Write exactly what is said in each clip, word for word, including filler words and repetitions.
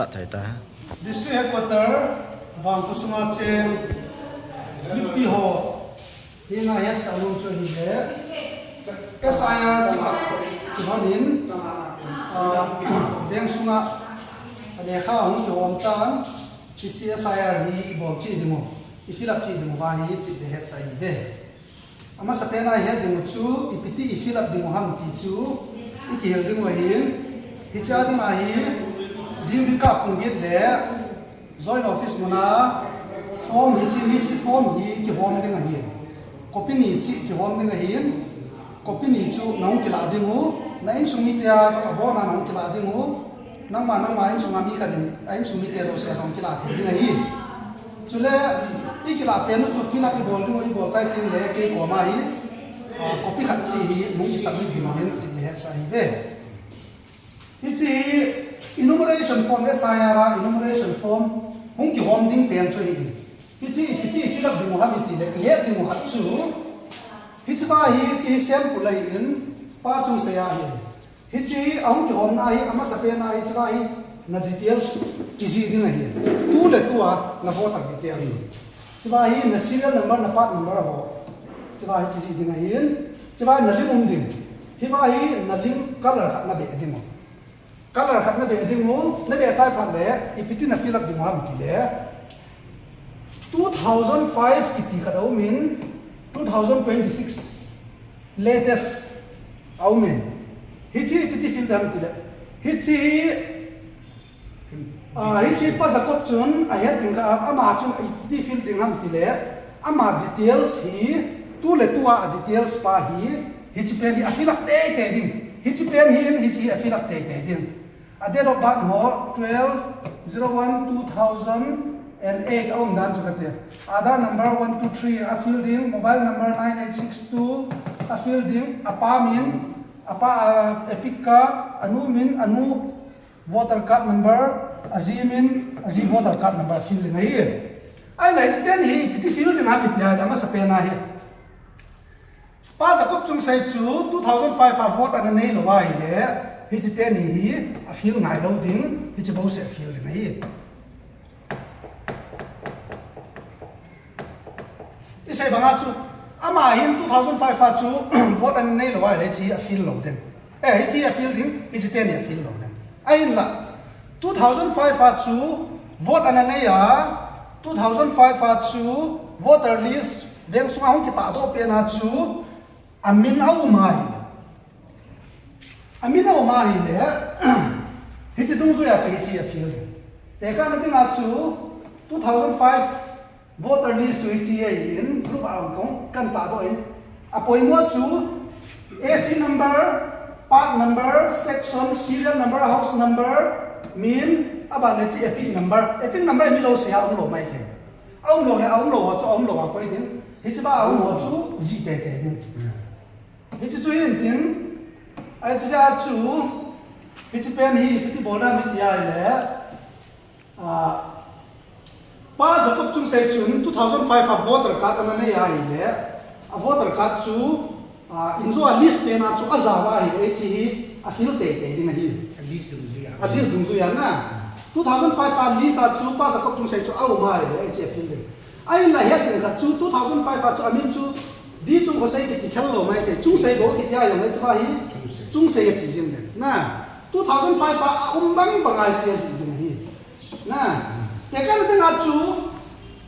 Pat thei ta. District Headquarter, Bangkho sunga cheng mipi ho, hina hetsah nom chu ahile, S I R kibang in, ah, bank sunga lekha hung kihom tan, hiche S I R hi ibol cheh diu, i fill up cheh diu va hi ti le hetsah ahi ve. Amasapen a ihet diu chu, ipi ti i fill up diu ham ti chu, i kihil diu ahin, hiche a dinga hi, jing jingkah pung get le, joint office muna, form hiche, hiche form hi kihom ding ahin. Copy ni cheh kihom ding ahin, copy ni chu nahung kilah diu, na insung mite a, abona nahung kilah diu, nangma, nangma insung a mi khat in, a insung mite jouse jong kilah thei ding ahi. Chule, i kilah pen u chu fill up i bol diu, i bol chai teng le, kei koma hi, ah, copy khat cheh hi, hung kisubmit diu ahin, ti le hetsah ahi ve. Hiche hi enumeration form, S I R a enumeration form, hung kihom ding pen chu ahi. Hiche hi, ipi ti fill up diu ham i ti le, ihet diu khat chu, hiche va hi, hiche hi sample ahin, pa chungseija ahi. Hiche hi ahung kihomna hi, amasapen a hiche va hi na details kijih ding ahi. Tu le tu a na voter details. Hiche va hi na serial number, na part number ho. Hiche va hi kijih ding ahi. Hiche va hi na lim um ding. Hiva hi na lim color khat na beh diu. Color khat na beh diu. Na beh chai phat le, ipi ti na fill up diu ham ti le, two thousand five kiti khat aum in, two thousand twenty-six latest aum in. Hiche ipi ti fill ding ham ti le, hiche, ah, hiche Pa Jacob chun ahet ding kha, ama chun ipi ti fill ding ham ti le, ama details hi, tu le tu a details pa hi, hiche pen hi a fill up teitei ding. Hiche pen hin, hiche hi a fill up teitei ding. A date of birth ho, twelve zero one two thousand and eight a um dan chu kati. Aadhaar number one two three a fill ding, mobile number nine eight six two a fill ding, apa min, apa, ah, EPIC card, anu min, anu voter card number, aji min, aji voter card number fill ding ahi. Ahinla hiche teni hi, ipi ti fill ding ham iti a, amasapen a hi. Pa Jacob Chungsei chu two thousand five a vote ana neilou ahile, hiche teni hi a fill ngailou ding, hiche bouseh a fill ding ahi. I sei banga chu, ama hin two thousand five a chu vote ana neilou ahile, hiche a fill lou ding. Eh, hiche a fill ding, hiche teni a fill lou ding. Ahinla, two thousand five a chu vote ana nei a, two thousand five a chu voter list, veng sunga hung kitahdoh pen a chu, amin a um ahile. Amin a um ahile, hiche dungjuia chu hiche a fill ding. Tekahna dinga chu, two thousand five voter list chu hiche ahin, group a um kong, kan tahdoh in. Apoimo chu, A C number, part number, section, serial number, house number, min, aban le hiche EPIC number. EPIC number hi mi jousea umlou maithei. Aumlou le, aumlou ho chu, aumlou a koi ding. Hiche ba aum ho chu, jih teitei ding. Hiche chu hin tin, hiche a chu, hiche pen hi, ipi ti bol ding ham iti ahile, ah, Pa Jacob Chungsei chun two thousand five a voter card ana nei ahile, a voter card chu, ah, injo a list pen a chu ajao ahile, hiche hi a fill teitei ding ahi. A list dungjuia. A list dungjuia na. Two thousand five a list a chu Pa Jacob Chungsei chu aum ahile, hiche a fill ding. Ahinla het ding khat chu two thousand five a chu amin chu D. Chungkhosei kiti khel lou maithei, Chungsei bou kiti a jong le hiche va hi Chungsei. Chungsei ati jing le. Na, two thousand five a aum bang banga hiche a jih ding ahi. Na, tekahna dinga chu,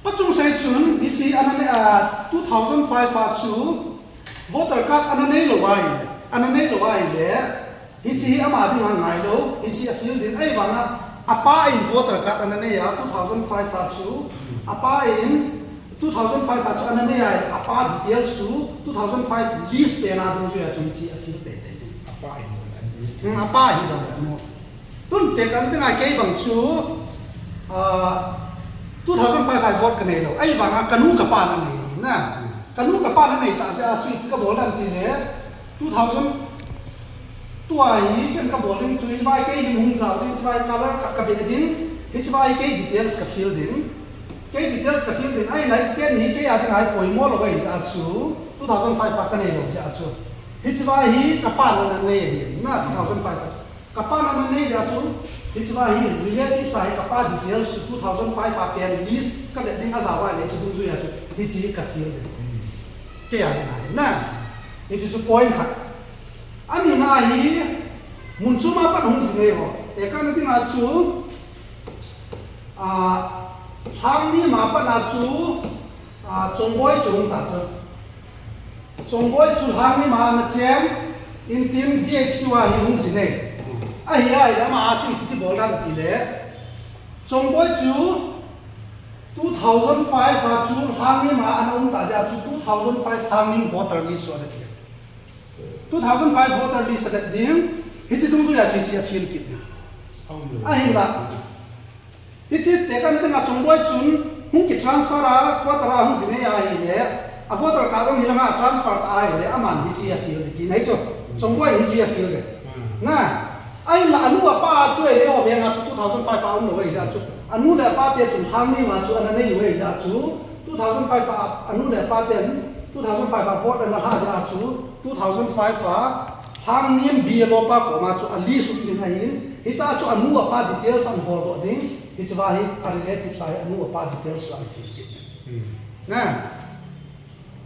Pa Chungsei chun hiche ana nei a, two thousand five a chu voter card ana neilou ahile, ana neilou ahile, hiche hi ama dinga ngailou, hiche a fill ding ahivanga, apa in voter card ana nei a, two thousand five a chu, apa in, two thousand five a chu ana nei a, apa details chu, two thousand five list pen a dungjuia chu hiche a fill teitei ding. Apa in. Hmm, apa hi lo le, no. Tun tekahna dinga kei bang chu, ah, two thousand five a vote ka neilou. Ahivanga kanu kapa na nei na. Kanu kapa na nei tah jeh a chu ipi kabol ding ham tile, two thousand tua hi ken kabol ding chu, hiche va hi kei hin hung jao ding, hiche va hi color khat kabeh ding, hiche va hi kei details ka fill ding. Kei details ka fill ding. Ahinla hiche teni hi kei a dinga hi poimo lou ahi jeh a chu, two thousand five a ka neilou jeh a chu. Hiche va hi kapa na na nei ahi na, two thousand five a chu. Kapa na nanei jeh a chu, hiche va hi relatives a hi kapa details chu two thousand five a pen list kavet ding ajao a le hiche dungjuia chu, hiche ka fill ding. Kei a ding ahi na. Hiche chu point khat. Ani na hi, mun chom a pat hung jinei ho. Tekahna dinga chu, a, Lhangnim a pat na chu, a, Chongboi chu hung ta chu. Chongboi chu Lhangnim a ana chen, in tin D H Q a hi hung jinei. Ahi a, ama a chu ipi ti bol dan ti le. Chongboi chu two thousand five a chu Lhangnim a ana um ta jeh a chu two thousand five Lhangnim voter list chu ana ti. Two thousand five voter list avet ding, hiche dungjuia chu hiche a fill kit ding. Ahinla. Hiche tekahna dinga Chongboi chun hung ki transfer a, quarter a hung jinei ahile, a voter card hung hilanga transfer ta ahile, aman hiche a fill ding ti ahi chu. Chongboi hiche a fill ding. Na, ahinla anu apa chu ahile, o venga chu two thousand five a um lou ahi jeh a chu. Anu le apa te chun Lhangnim a chu ana nei u ahi jeh a chu. Two thousand five a, anu le apa ten, two thousand five a vote ana lha jeh a chu, two thousand five a Lhangnim B L O pa koma chu a list u ding ahin, hiche a chu anu apa details ana bol doh ding, hiche va hi a relatives a hi anu apa details chu ana fill kit ding. Na.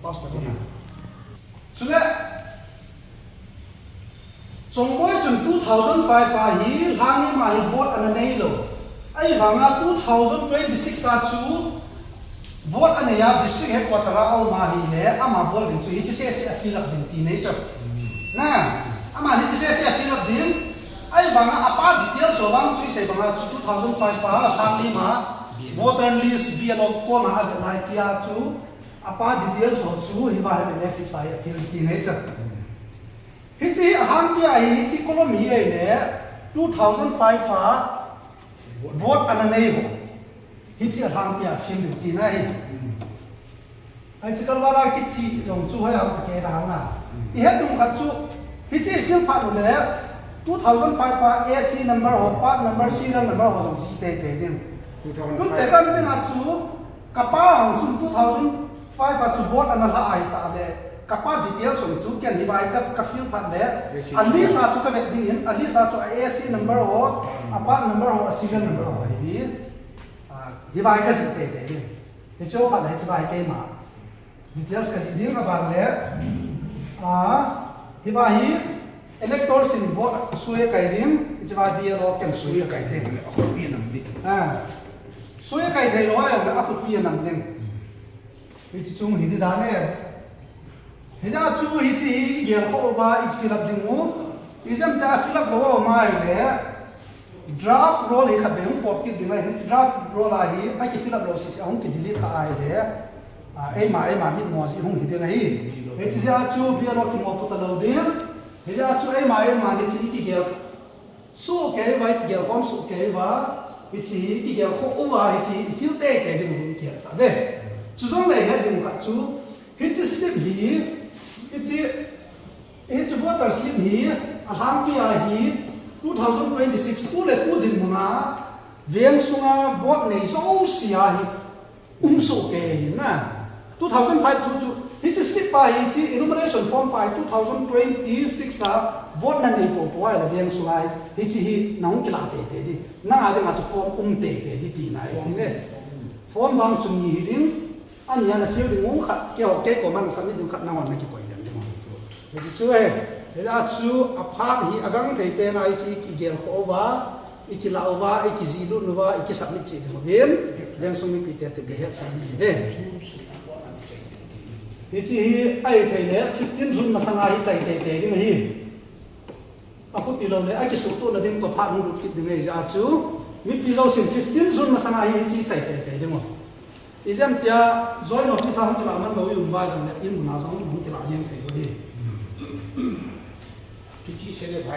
Pastor na. Chule, Chongboi chun two thousand five a hi Lhangnim a hi vote ana nei lou. Ahivanga two thousand twenty-six a chu vote anei a district headquarter a um ahile ama bol ding chu hiche sese a fill up ding ti nei chu. Na, ama hiche sese a fill up ding. Ahivanga apa details ho vang chu isei banga chu two thousand five a Lhangnim a voter list B L O koma avet lai chia chu apa details ho chu hiva hi relatives a hi a fill ti nei chu. Hiche hi alhangpi a hi, hiche column hi ahile, two thousand five a vote ana nei ho. Hiche alhangpi a fill ding tina ahi. Hiche kalval a kiche jong chu hoiya um ta kei dang na. I het ding khat chu, hiche fill phat u le, two thousand five a A C number ho, part number, serial number ho jong ji teitei ding. Tun tekahna dinga chu, kapa hung chun two thousand five a chu vote ana lha ahi ta le, kapa details hung chu ken hiva hi ka, ka fill phat le, a list a chu ka vet ding in, a list a chu a A C number ho, a part number ho, a serial number ho hi, a, hiva hi ka ji teitei ding. Hiche phat le hiche va hi keima details ka ji ding aban le, a, hiva hi electors in vote sui akai ding, hiche va B L O ken sui akai ding. A khopi nam ding. A. Sui akai thei lou a, a khopi a nam ding. Hiche chung hi ding dan e. Hijeh a chu hiche hi i gel kho uva i fill up ding u. Ijemtia fill up lou a um ahile, draft roll hi khat vei hung pot kit ding ahi. Hiche draft roll a hi, a ki fill up lou sese a hung ki delete kha ahile, a, eima, eima mitmo jeh hung hi ding ahi. Hiche jeh a chu B L O kimopoh talou ding. Hijeh a chu eima, eima hiche hi kigel soh kei uva, i kigel khom soh kei uva, hiche hi i kigel kho uva, hiche hi i fill teitei ding u i kihetsah uve. Chujongle het ding khat chu, hiche slip hi, hiche, hiche voter slip hi, alhangpi a hi, two thousand twenty-six, tu le tu dinmun a, veng sunga vote nei jouse a hi, um soh kei na. Two thousand five chu chu, hiche slip a hi, hiche enumeration form pa hi two thousand twenty-six a vote na nei popo ahile veng sunga hi, hiche hi na hung kilah teitei ding. Nanga dinga chu form um teitei ding tina ahi. Form, ne? Form vang chu ni hi ding, ani a na fill ding u khat, keiho, kei koma na submit ding khat nangho na kikoi ding ding. Hiche chu ahi, hijeh a chu aphat hi agang thei pen a hiche kigel kho uva, i kilah uva, i kijih lut uva, i kisubmit cheh ding uvin, veng sung mipite toh kihetsah ding ahiuve. Hiche hi ahithei le fifteen June masanga hi chai teitei ding ahi. Akhuti lou le, akisuhtohna ding toh phat hung lut kit ding ahi jeh a chu, mipi jousen fifteen June masanga hi hiche chai teitei ding u. Ijemtia joint office a hung kilah man lou i um uva jongle, in mun a jong hung kilah jeng thei u ahi. Kiche se le bhai.